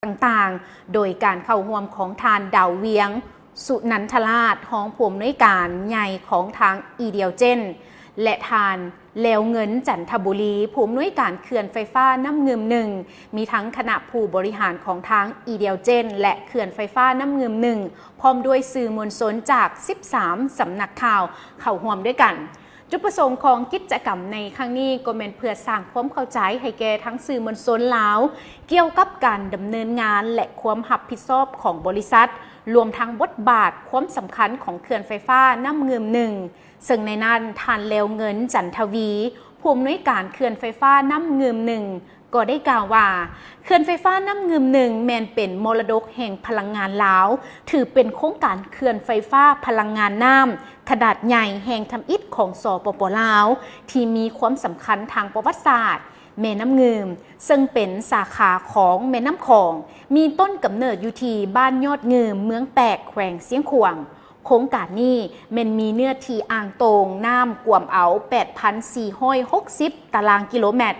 ຕ່າງໆ ໂດຍການເຂົ້າຮ່ວມຂອງທ່ານ ດາວວຽງ ສຸນັນທະລາດ ຮອງຜູ້ອຳນວຍການໃຫຍ່ຂອງທາງ ອີເດຍເຈັນ ແລະ ທ່ານ ແລວເງິນ ຈັນທະບູລີ ຜູ້ອຳນວຍການເຂື່ອນໄຟຟ້ານ້ຳງື່ມໜຶ່ງ, ມີທັງຄະນະຜູ້ບໍລິຫານຂອງທາງ ອີເດຍເຈັນ ແລະ ເຂື່ອນໄຟຟ້ານ້ຳງື່ມໜຶ່ງ ພ້ອມດ້ວຍສື່ມວນຊົນຈາກສິບສາມສຳນັກຂ່າວເຂົ້າຮ່ວມດ້ວຍກັນ. ຈຸດປະສົງຂອງກິດຈະກຳໃນຄັ້ງນີ້ກໍແມ່ນເພື່ອສ້າງຄວາມເຂົ້າໃຈໃຫ້ແກ່ທັງສື່ມວນຊົນລາວ ກ່ຽວກັບການດຳເນີນງານ ແລະ ຄວາມຮັບຜິດຊອບຂອງບໍລິສັດ, ລວມທັງບົດບາດຄວາມສຳຄັນຂອງເຂື່ອນໄຟຟ້ານ້ຳງື່ມໜຶ່ງ, ເຊິ່ງໃນນັ້ນທ່ານ ແລວເງິນ ຈັນທະວີ ຜູ້ອຳນວຍການເຂື່ອນໄຟຟ້ານ້ຳງື່ມໜຶ່ງ ກໍໄດ້ກ່າວວ່າ ເຂື່ອນໄຟຟ້ານ້ຳງື່ມໜຶ່ງ ແມ່ນເປັນມໍລະດົກແຫ່ງພະລັງງານລາວ, ຖືເປັນໂຄງການເຂື່ອນໄຟຟ້າພະລັງງານນ້ຳຂະໜາດໃຫຍ່ແຫ່ງທຳອິດຂອງ ສປປ ລາວ ທີ່ມີຄວາມສຳຄັນທາງປະຫວັດສາດ. ແມ່ນ້ຳງື່ມ ເຊິ່ງເປັນສາຂາຂອງແມ່ນ້ຳຂອງ, ມີຕົ້ນກຳເນີດຢູ່ທີ່ບ້ານຍອດງື່ມ ເມືອງແປກ ແຂວງຊຽງຂວາງ. ໂຄງການນີ້ແມ່ນມີເນື້ອທີ່ອ່າງໂຕ່ງນ້ຳກວມເອົາແປດພັນສີ່ຮ້ອຍຫົກສິບຕະລາງກິໂລແມັດ,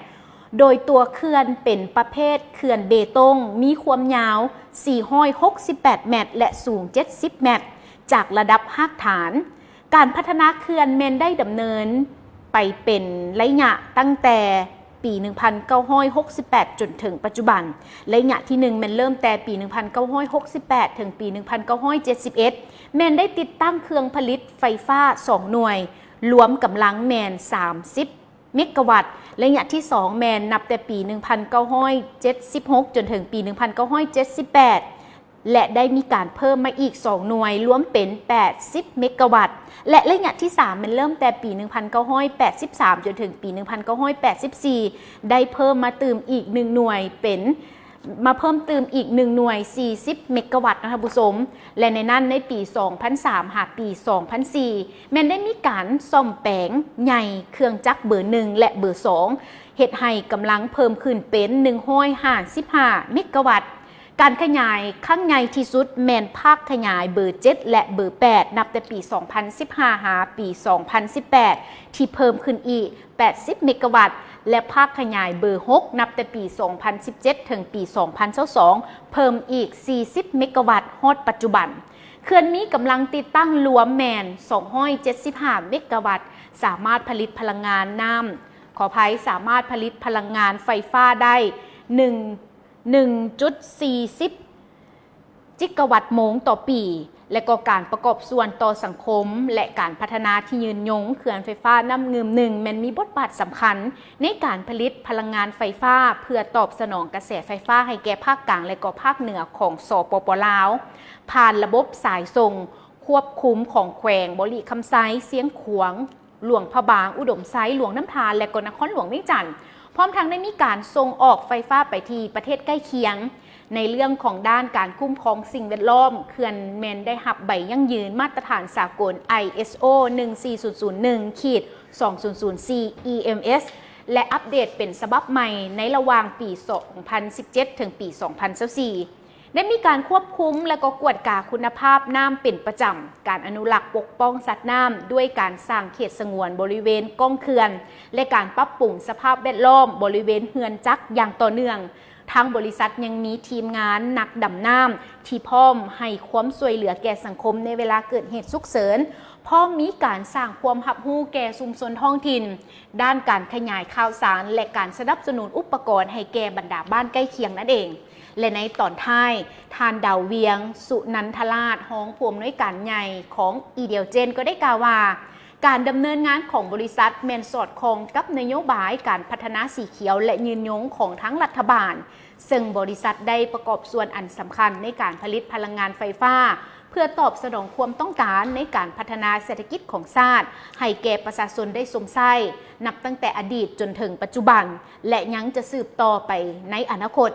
ໂດຍຕົວເຂື່ອນເປັນປະເພດເຂື່ອນເບຕົງ, ມີຄວາມຍາວສີ່ຮ້ອຍຫົກສິບແປດແມັດ ແລະ ສູງເຈັດສິບແມັດ ຈາກລະດັບຮາກຖານ. ການພັດທະນາເຂື່ອນແມ່ນໄດ້ດຳເນີນໄປເປັນໄລຍະຕັ້ງແຕ່ປີໜຶ່ງພັນເກົ້າຮ້ອຍຫົກສິບແປດ ຈົນເຖິງປັດຈຸບັນ. ໄລຍະທີໜຶ່ງແມ່ນເລີ່ມແຕ່ປີໜຶ່ງພັນເກົ້າຮ້ອຍຫົກສິບແປດ ເຖິງປີໜຶ່ງພັນເກົ້າຮ້ອຍເຈັດສິບເອັດ ແມ່ນໄດ້ຕິດຕັ້ງເຄື່ອງຜະລິດໄຟຟ້າສອງໜ່ວຍ, ລວມກຳລັງແມ່ນສາມສິບເມກາວັດ. ໄລຍະທີສອງແມ່ນນັບແຕ່ປີໜຶ່ງພັນເກົ້າຮ້ອຍເຈັດສິບຫົກ ຈົນເຖິງປີໜຶ່ງພັນເກົ້າຮ້ອຍເຈັດສິບແປດ ແລະ ໄດ້ມີການເພີ່ມມາອີກສອງໜ່ວຍ, ລວມເປັນແປດສິບເມກາວັດ ແລະ ໄລຍະທີສາມແມ່ນເລີ່ມແຕ່ປີໜຶ່ງພັນເກົ້າຮ້ອຍແປດສິບສາມ ຈົນເຖິງປີໜຶ່ງພັນເກົ້າຮ້ອຍແປດສິບສີ່ ໄດ້ເພີ່ມມາຕື່ມອີກໜຶ່ງໜ່ວຍ ເປັນ ມາເພີ່ມຕື່ມອີກໜຶ່ງໜ່ວຍ ສີ່ສິບເມກາວັດ ເນາະທ່ານຜູ້ຊົມ. ແລະ ໃນນັ້ນໃນປີສອງພັນສາມ ຫາປີສອງພັນສີ່ ແມ່ນໄດ້ມີການສ້ອມແປງໃຫຍ່ເຄື່ອງຈັກເບີໜຶ່ງ ແລະ ເບີສອງ ເຮັດໃຫ້ກຳລັງເພີ່ມຂຶ້ນເປັນໜຶ່ງຮ້ອຍຫ້າສິບຫ້າເມກາວັດ. ການຂະຫຍາຍຄັ້ງໃຫຍ່ທີ່ສຸດແມ່ນພາກຂະຫຍາຍເບີເຈັດ ແລະ ເບີແປດ ນັບແຕ່ປີສອງພັນສິບຫ້າ ຫາປີສອງພັນສິບແປດ ທີ່ເພີ່ມຂຶ້ນອີກແປດສິບເມກາວັດ ແລະ ພາກຂະຫຍາຍເບີຫົກ ນັບແຕ່ປີສອງພັນສິບເຈັດ ເຖິງປີສອງພັນຊາວສອງ ເພີ່ມອີກສີ່ສິບເມກາວັດ ຮອດປັດຈຸບັນ. ເຂື່ອນມີກຳລັງຕິດຕັ້ງລວມແມ່ນສອງຮ້ອຍເຈັດສິບຫ້າເມກາວັດ, ສາມາດຜະລິດພະລັງງານນ້ຳ, ຂໍອະໄພ, ສາມາດຜະລິດພະລັງງານໄຟຟ້າໄດ້ໜຶ່ງ ໜຶ່ງຈຸດສີ່ສິບຈິກາວັດໂມງຕໍ່ປີ ແລະ ກໍການປະກອບສ່ວນຕໍ່ສັງຄົມ ແລະ ການພັດທະນາທີ່ຍືນຍົງ. ເຂື່ອນໄຟຟ້ານ້ຳງື່ມໜຶ່ງ ແມ່ນມີບົດບາດສຳຄັນໃນການຜະລິດພະລັງງານໄຟຟ້າ ເພື່ອຕອບສະໜອງກະແສໄຟຟ້າໃຫ້ແກ່ພາກກາງ ແລະ ກໍພາກເໜືອຂອງ ສປປ ລາວ ຜ່ານລະບົບສາຍສົ່ງຄວບຄຸມຂອງແຂວງບໍລິຄຳໄຊ, ຊຽງຂວາງ, ຫຼວງພະບາງ, ອຸດົມໄຊ, ຫຼວງນ້ຳທາ ແລະ ກໍນະຄອນຫຼວງວຽງຈັນ, ພ້ອມທັງໄດ້ມີການສົ່ງອອກໄຟຟ້າໄປທີ່ປະເທດໃກ້ຄຽງ. ໃນເລື່ອງຂອງດ້ານການຄຸ້ມຄອງສິ່ງແວດລ້ອມ, ເຂື່ອນແມ່ນໄດ້ຮັບໃບຢັ້ງຢືນມາດຕະຖານສາກົນ ໄອເອສໂອ ໜຶ່ງສີ່ສູນສູນໜຶ່ງ ຂີດ ສອງສູນສູນສີ່ ອີເອັມເອສ ແລະ ອັບເດດເປັນສະບັບໃໝ່ໃນລະຫວ່າງປີສອງພັນສິບເຈັດ ເຖິງປີສອງພັນຊາວສີ່. ໄດ້ມີການຄວບຄຸມ ແລະ ກໍກວດກາຄຸນນະພາບນ້ຳເປັນປະຈຳ, ການອະນຸລັກປົກປ້ອງສັດນ້ຳດ້ວຍການສ້າງເຂດສະຫງວນບໍລິເວນກ້ອງເຂື່ອນ ແລະ ການປັບປຸງສະພາບແວດລ້ອມບໍລິເວນເຮືອນຈັກຢ່າງຕໍ່ເນື່ອງ. ທາງບໍລິສັດຍັງມີທີມງານນັກດຳນ້ຳທີ່ພ້ອມໃຫ້ຄວາມຊ່ວຍເຫຼືອແກ່ສັງຄົມໃນເວລາເກີດເຫດສຸກເສີນ, ພ້ອມມີການສ້າງຄວາມຮັບຮູ້ແກ່ຊຸມຊົນທ້ອງຖິ່ນ ດ້ານການຂະຫຍາຍຂ່າວສານ ແລະ ການສະໜັບສະໜູນອຸປະກອນໃຫ້ແກ່ບັນດາບ້ານໃກ້ຄຽງນັ້ນເອງ. ແລະ ໃນຕອນທ້າຍ, ທ່ານ ດາວວຽງ ສຸນັນທະລາດ ຮອງຜູ້ອຳນວຍການໃຫຍ່ຂອງ ອີເດຍເຈັນ ກໍໄດ້ກ່າວວ່າ ການດຳເນີນງານຂອງບໍລິສັດແມ່ນສອດຄ່ອງກັບນະໂຍບາຍການພັດທະນາສີຂຽວ ແລະ ຍືນຍົງຂອງທາງລັດຖະບານ, ເຊິ່ງບໍລິສັດໄດ້ປະກອບສ່ວນອັນສຳຄັນໃນການຜະລິດພະລັງງານໄຟຟ້າ ເພື່ອຕອບສະໜອງຄວາມຕ້ອງການໃນການພັດທະນາເສດຖະກິດຂອງຊາດ ໃຫ້ແກ່ປະຊາຊົນໄດ້ຊົມໃຊ້ ນັບຕັ້ງແຕ່ອະດີດຈົນເຖິງປັດຈຸບັນ ແລະ ຍັງຈະສືບຕໍ່ໄປໃນອະນາຄົດ.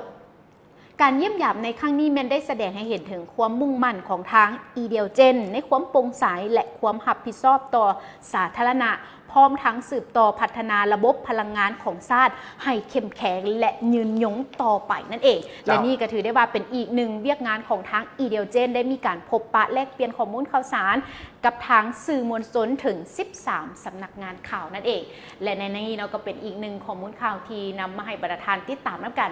ການຢ້ຽມຢາມໃນຄັ້ງນີ້ແມ່ນໄດ້ສະແດງໃຫ້ເຫັນເຖິງຄວາມມຸ່ງໝັ້ນຂອງທາງ ອີເດຍເຈັນ ໃນຄວາມໂປ່ງໃສ ແລະ ຄວາມຮັບຜິດຊອບຕໍ່ສາທາລະນະ, ພ້ອມທັງສືບຕໍ່ພັດທະນາລະບົບພະລັງງານຂອງຊາດໃຫ້ເຂັ້ມແຂງ ແລະ ຍືນຍົງຕໍ່ໄປນັ້ນເອງ. ເຈົ້າ. ແລະ ນີ້ກໍຖືໄດ້ວ່າເປັນອີກໜຶ່ງວຽກງານຂອງທາງ ອີເດຍເຈັນ ໄດ້ມີການພົບປະແລກປ່ຽນຂໍ້ມູນຂ່າວສານກັບທາງສື່ມວນຊົນເຖິງສິບສາມສຳນັກງານຂ່າວນັ້ນເອງ. ແລະ ໃນນີ້ເນາະ ກໍເປັນອີກໜຶ່ງຂໍ້ມູນຂ່າວທີ່ນຳມາໃຫ້ບັນດາທ່ານຕິດຕາມນຳກັນ.